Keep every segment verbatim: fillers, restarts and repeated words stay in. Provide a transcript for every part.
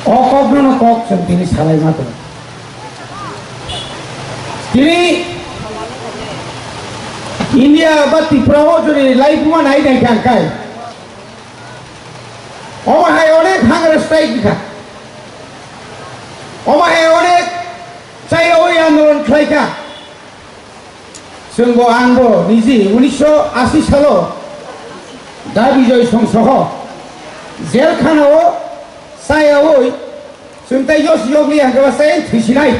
O kokno no kok chwng tini salai ma tongo. Tini India ba Tripura o jodi life ma nai nai kha kai. Omo hai onek hunger strike kha. Omo hai onek chayawui andolon khlai kha. Chwngbo angbo niji unisho ashi salo Da Bijoy Song soho jail khana o chayaui chwng tai jos yokli hangkhe ba sai thwisinai.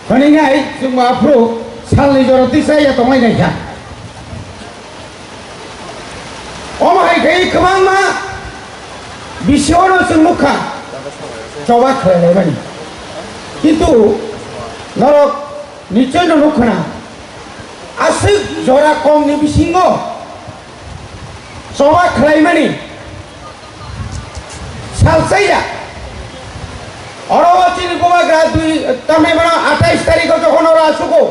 Hwnwi nai chwngbo aphuru salni jora twi chaya tonglai nai kha. Omo hai khe kwbangma bisio no chwng nukha choba khlai laimani. Kintu norok nichoi no nukha na aswk jora kongni bisingo choba khlaimani sal chaya. Oro o chini bubagra dui tamni bono atais tarikh o jokhon oro asugo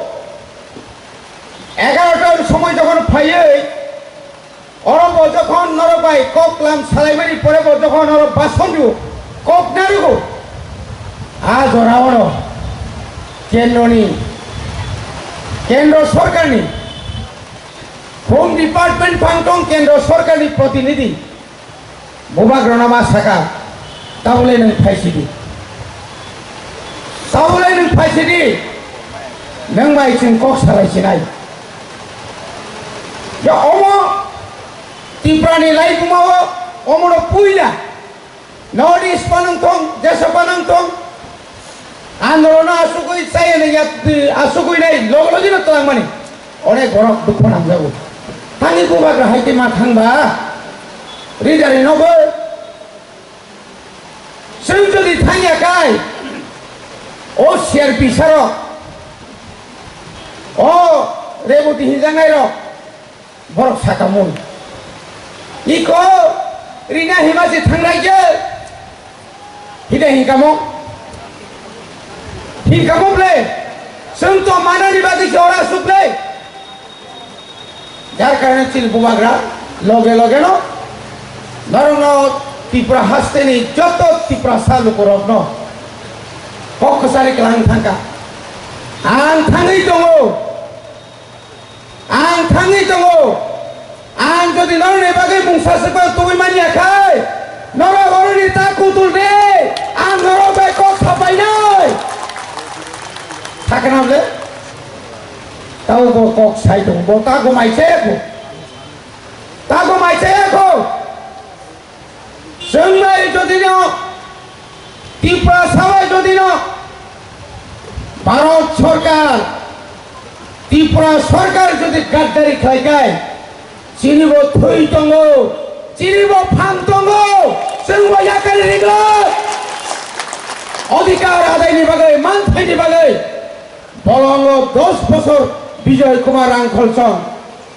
egarotar somoi jokhon phaiwi oro bo jokhon norok bai kok lam salaimani pore bo jokhon oro bason rw kok narwgo a jora oro kendroni kendro sorkarni Home Department phang tong kendro sorkarni protinidhi. Bubagrano ma saka, tabole nwng phaisidi. Tabole nwng phaisidi. Nwng bai chwng kok salai sinai. Ya omo Tiprani laibuma o omono puila. North East panang tong, Jesa panang tong. Andolon asugwi chaya ni yat, asugwi nai logo logi no twlang mani. Onek borok dukho nangjago. Thangwi bubagra hai khe ma thangba. Ridari nogo. Chwng jodi thangya kai. O C R P sarok. O Reboti hinjangnai rok. Borok saka mun. Iko rina hima se thangrai je. Hide hinkamo. Hinkamo ble. Chwng to manani bagwi se ora suk ble. Jar karone chini bubagra loge loge no norokno Tripura hasteni joto Tiprasa lukurokno kok kwchari kwlang thangkha. Ang thangwi tongo. Ang thangwi tongo. Ang jodi norokni bagwi mungsa swkang tubui manya khai, norok oroni ta kutul de, ang norok bai kok sapainai. Sakna ble? Tao bo kok sai tongo, bo ta gumai se ko. Ta gumai se ko. Chwng bai jodi no Tiprasa bai jodi no Bharat Sarkar, Tripura Sarkar jodi gaddari khlai khai, chini bo thwi tongo, chini bo phang tongo, chwng bo yakari riglo. Odhikar adai ni bagwi, manthai ni bagwi, bolongo dos bosor Bijoy Kumar Rangkholchong.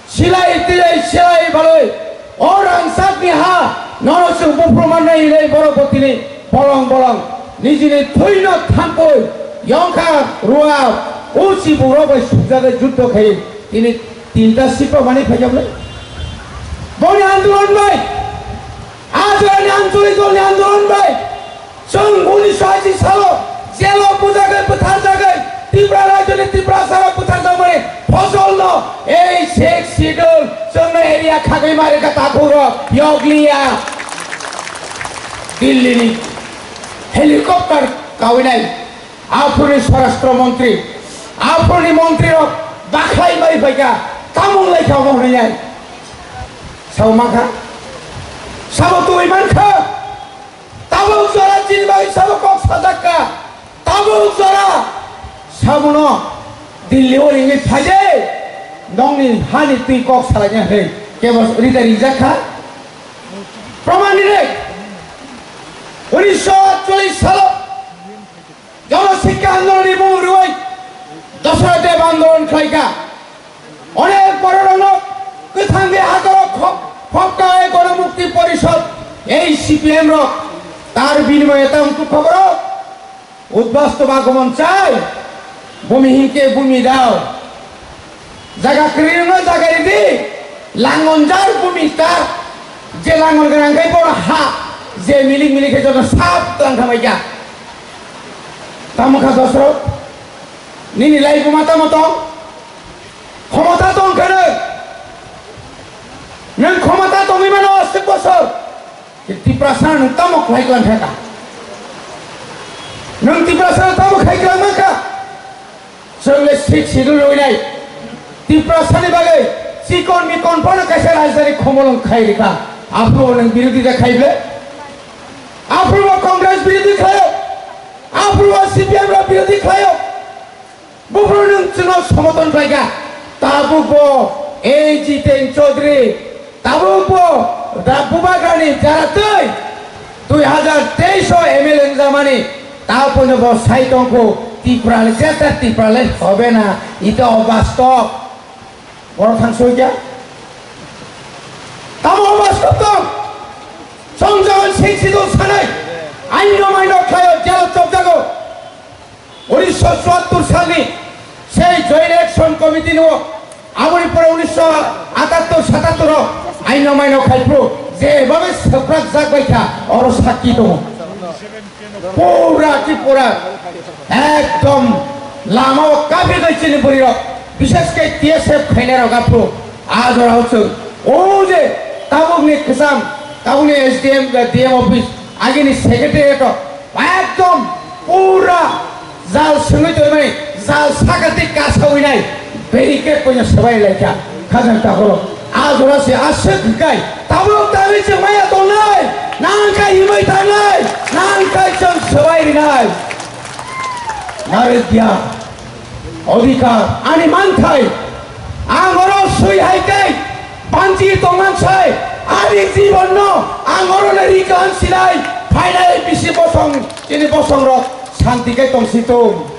Silai tilai silai balai o rangchakni ha nono chwng buphuru mannai hinwi borok bo tini bolong bolong nijini thwino thampui yongkha rua uchi borok bai sukjagwi juddo khai tini tinta sipa mani phaijak le. Boni andolon bai, Ajani Ancholi Dolni Andolon bai, chwng unisho ashi salo jelo bujagwi bwtharjagwi Tripura rajyoni Tiprasarok bwtharjakmani phosolno ei Sixth Schedule chwngno area khagwi mari kha takhukro yokliya. Dillini helicopter kawinai aphuruni Swarashtra Montri, aphuruni montrirok bakhlai bai phaikha, tamung laikha omo hwnwi ai. Sabo mankha, sabo twi mankha. Tabuk jora chini bagwi sabo kok sajak kha. Tabuk jora sabono Delhi o ringwi phaide nongni hani twi kok salaina hwnwi kebo rida rijak kha. Proman direct unisho atchollish salo Jono Sikha Andolon ni mung rwi Dasarath Deb Andolon khlai kha. Onek bororokno kwthangwi hatoro khop-, khopka e Gono Mukti Porishod, ei C P M rok tar binimaye ta wngkuk kha borok. Udbasto bagomon chai, bumi hinkhe bumi dao. Jaga kwrwirokno jaga ridi, langon jar bumi tar, je langon gwnang khe bono ha, Je milik milik khe joto sab tang khamai kha. Tamo kha Dosrot? Nini lai buma tamo tong? Khomota tong khe nwng? Nwng khomota tongwi mano aswk bosor? Tiprasa nwng tamo khlai klang kha? Nwng Tiprasa tamo khai klang man kha? Chwng le sik sidul rwinai. Tiprasani bagwi chikon mikon phano kaisa rajdhani khomolong khai rikha. Aphuru nwng birodita khai ble? Aphuru bo Congress birodhi khlaio. Aphuru bo C P M rok birodhi khlaio. Buphuru nwng chwngno somoton khlaikha. Tabuk bo A Jiten Chaudhary Tabuk bo da bubagrani jara twi dui hajar teis o M L A wngjamani, ta pono bo sai tongkhu, Tripura le jeta Tripura le hobe na, ito obastop. Borok thang soi kya? Tamo obastop tong? Songjagan sik sidul sanai, aino maino khlaio, jelo chopjago. Unisho chuattor salni sei Joint Action Committee no, aboni pore unisho atattor satattor o aino maino khai phuru jebhabe swprak jak bai kha, oro sakki tongo. Pura ki pura ekdom lama o kaphirnai chini bwrwi rok, bishes khe T S F khainai rok aphuru a jora o chwng o je tabuk ni kwcham, tabuk ni S D M, D M office, agini secretariat o ekdom pura jal swngwi tongmani, jal sakati kasawi nai, barricade poino swbai laikha, khajang takoro. A jora se aswk hwnkhe, tabuk tabuk chwng maya tongnai, nang khe himwi thangnai, nang khe chwng swbai rinai. Narwkya. Odhikar, ani manthai, ang oro swi hai tei banchi tongman sai, ani jibonno ang oro nai rikha sinai, phainai bisi bosong, chini bosong rok santi khe tongsi tong.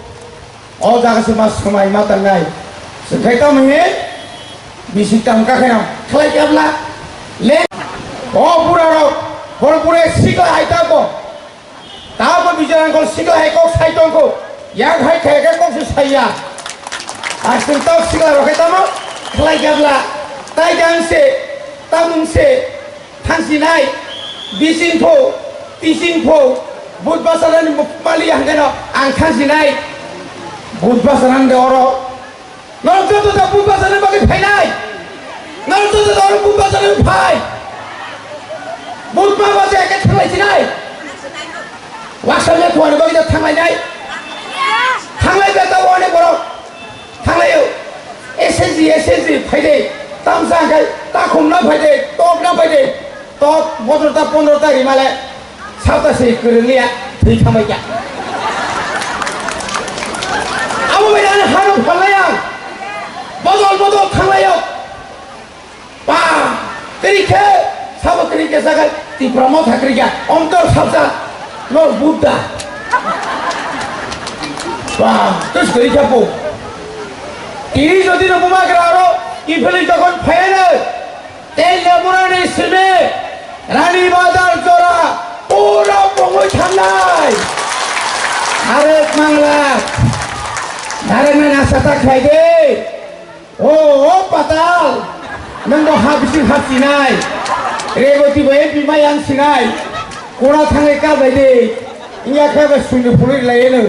O jaga se ma swmai ma tangnai. Swngkhai tamo he, bisi tam ka khainam, khlai kebla, le, o bura rok, bor bure sikla hai ta bo. Tabo bijorang kol sikla hai kok sai tongkho. Yang hai khe khe kok se saiya. Aswng tok sikla rok khe tamo khlai gabla. Tai jang se, tamung se, thangsinai, bising pho, tising pho, but basarani mali yang khe no ang thangsinai. But basarani de oro. Norok joto da Budbasarni bagwi phainai. Norok joto da oro Budbasarni phai. Budma baje eke thanglai sinai. Waksa le thuani bagwi da thanglainai. Thanglai da da wani borok. Thanglaio. S S G, S S G phaide. Tamsa khai takhumna phaide, tokna phaide. Tok bodol ta pondro ta rimale. Sabta se kwrwngya thwi thamai kya. Abo bai ani hano phalnai ang. Bodol bodol thanglaio. Pa, kwrwi khe, sabo kwrwi khe sakai Tipra Motha kwrwi kya. Ontor sabsa no Buddha. Pa, tus kwrwi khe po. Tini jodi no bumagra aro, ifeli jokhon phayano. Tei lemurani simi Rani Bazar jora pura pongwi thangnai. Narek mangla. Narek nai nasa ta khlai de. O, o patal. Nang bo ha bising ha sinai. Reboti bo M P mai ang sinai. Kura thangai ka bai de. Iya khe ba suni phului lai no.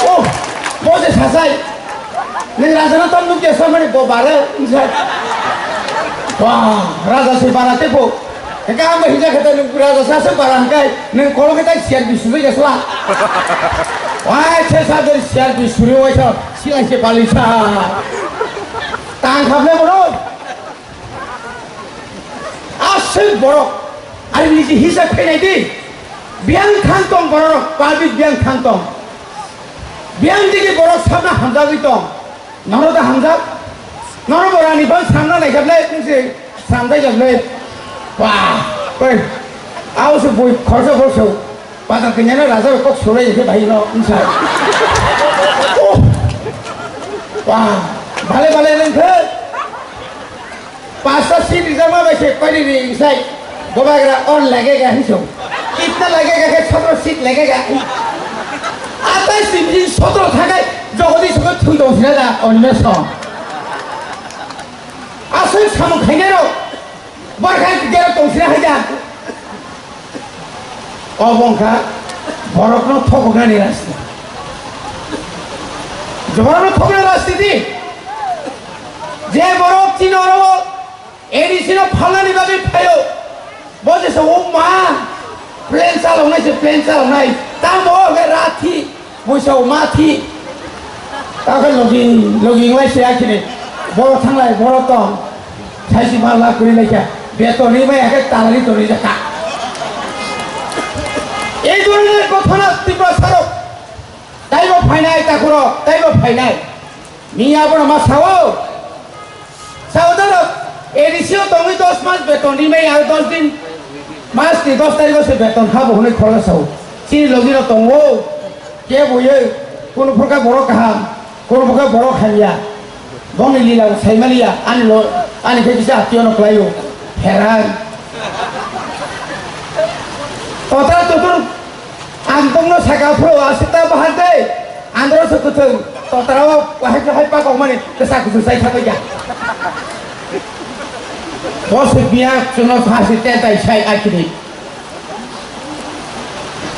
Oh, bo je sasai. Nang raja na tam nuk ya samani bo bare. Wah, raja se bara te bo. Ka am hinja khata nuk raja sa se bara kai. Nang kolo khata siar bi sujai ya sala. Wah, che sa dari siar bi suri wai sa. Sila se bali sa. Tang khap le bro. Aswk borok, ari niji hisab khainai di. Biyang thang tong borok, public biyang thang tong. Biyang digi borok sabna hamjagwi tong. Nono da hamjak? Nono borani bang samna naijak le, nungsi samjak jak le. Wah, oi. Au se bui khorsa khorsa. Bazar kanya na raja kok sulai je bhai no, nsa. Oh. Wah, bale bale nengkhe. Pasta seat rijak ma bai se koi ri ri sai. Bubagra on lagega hinso. Kitna lagega khe sotro seat lagega. Atai sim jin sotro thakai jogodi sokhe thui dong sina da onne song. Aswk samung khainai rok. Bar khai gera tong sina hai da. Obo wngkha borokno thokoknani rajniti. Borokno thokna rajniti. Je borok chini oro A D C no phalnani bagwi phaio. Bo je se o ma plan chaloknai se plan chaloknai. Tamo o hwnkhe rathi. Buisa o ma thi. Takhe logi, logi wnglaisi akhini. Borok thanglai, borok tong. Saisi ma la kwrwi laikha. Beton ri bai hakhe talari tonwi jakha. Ei dhoroner ghotona Tiprasarok taibo phainai, takhurok taibo phainai. Miya bono ma sao. Sao daro, A D C o tongwi dos mas beton ri mai, aro dos din, mas ni dos tarikh o se beton habo hwnwi khoroksa sao. Chini logi no tongo. Kebo ye, kunu phorkha borok kaham, kunu phorkha borok hamya. Bongni lila bo saimaliya, ani lo, ani khe kisa atio no klaio. Heran. Total total, ang tongno saka phro asita bahar dei. Andro se kutung, total o wahai wahai pa kok mani, kesa kutung sai thangoi ya. Bos biya, chuno hasi te tai sai akini.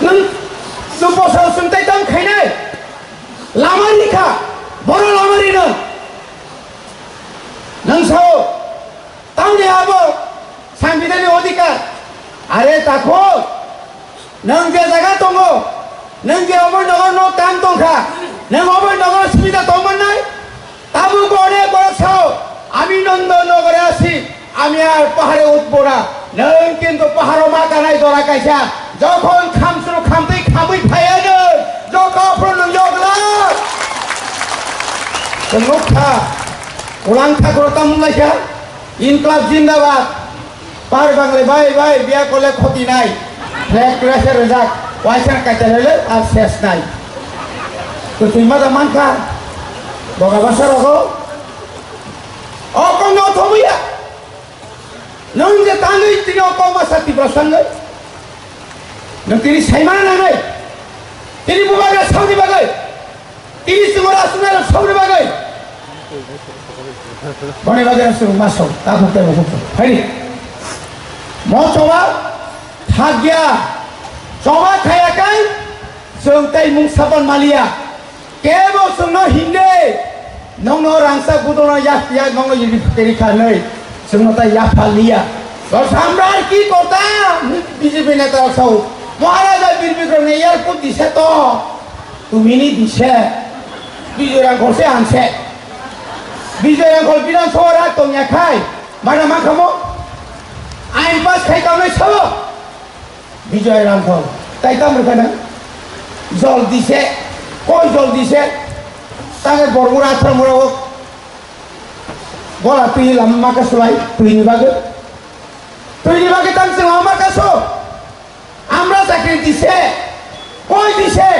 Nung, nung bosong sung tai tam khainai. Lama rikha, boro lama rino. Nung sao, tamni abo, sangbidani odhikar. Are takho, nung je jaga tongo, nung je obo nogo no tang tongkha, nung obo nogo sibida tongmannai. Tabuk onek borok sao, "Ami Nanda nogore asi, ami ar pahare utbo na." Nwng kintu paharo ma kanai jora kaisa. Jokhon khamsru khamtwi khamwi phaiya nwng, jokha aphuru nwng yogla. Chwng nukha, ulang thakhoro tamung laikha, Inklab Jindabad. Par bangle bai bai biya kole khoti nai. Flag raise rejak. Waisa kaita lele ar ses nai. Kwtwi ma da mankha. Boga basa rogo. O kong no thomuya. Nung je tangwi tini o kong masa Tiprasa ngai. Nung tini saimana nangai. Tini bubagra sauni bagai. Tini chwng oro aswk nairok sauni bagwi. Boni bagwi aswk ma sok, takhuk tei bukhuk tong. Phaidi. Mo choba thakya. Choba khaya kai chwng tei mung sapan maliya. Kebo chwngno hinde. Nongno rangsa gudono yak yak nongno yiri phukeri khanwi. Chwngno tai yapha liya. Samrar ki kota? B J P neta sao. Maharaja Bir Bikram ni airport dise to. Tumini dise, Bijoy Rangkhol se ang se. Bijoy Rangkhol Bidhan Sabha rak tongya khai, mana mankha mo? Ain pass khai tongnai sabo? Bijoy Rangkhol. Tai tamo rwkha nang? Jol dise, koi jol dise, tangai Bormura Athramura o gola twi lama maka sulai, twini bagwi. Twini bagwi tang se lama maka so. Amra chakri dise, koi dise,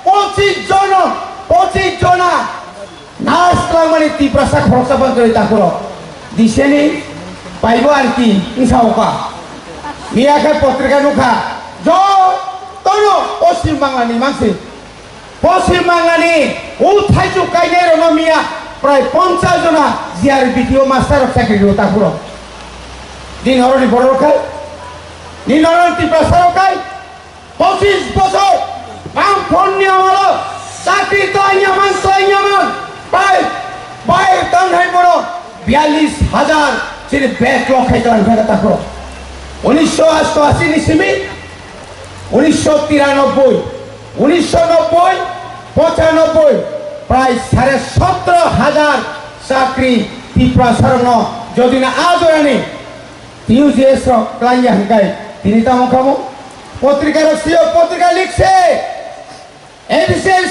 pochis jono, pochis jona nas twlangmani Tiprasa khoroksa bangkari takhuro. Diseni paibo arki wngsa oka. Miya khe potrika nukha, jotono Poschim Banglani mansi. Poschim Banglani o thaichuk kainai rokno miya prai ponchas jona G R B T O master rok chakri rw takhuro. Din oroni borok rok khai, din oroni Tiprasa rok khai, pochis bochor Bamfront ni amalo chakri tangya man, tangya man, prai bai tanhai borok biyallis hajar chini backlog khai tlang kha takhuro. Unisho asto asi ni simi Unisho tiranoboi, unisho nobboi, pochanobboi, prai sare sotro hajar chakri Tiprasarokno jodi na a jorani T U G S rok klaiya hwnkhe tini tamo khamu? Potrika rok sio, potrika likse, A D C L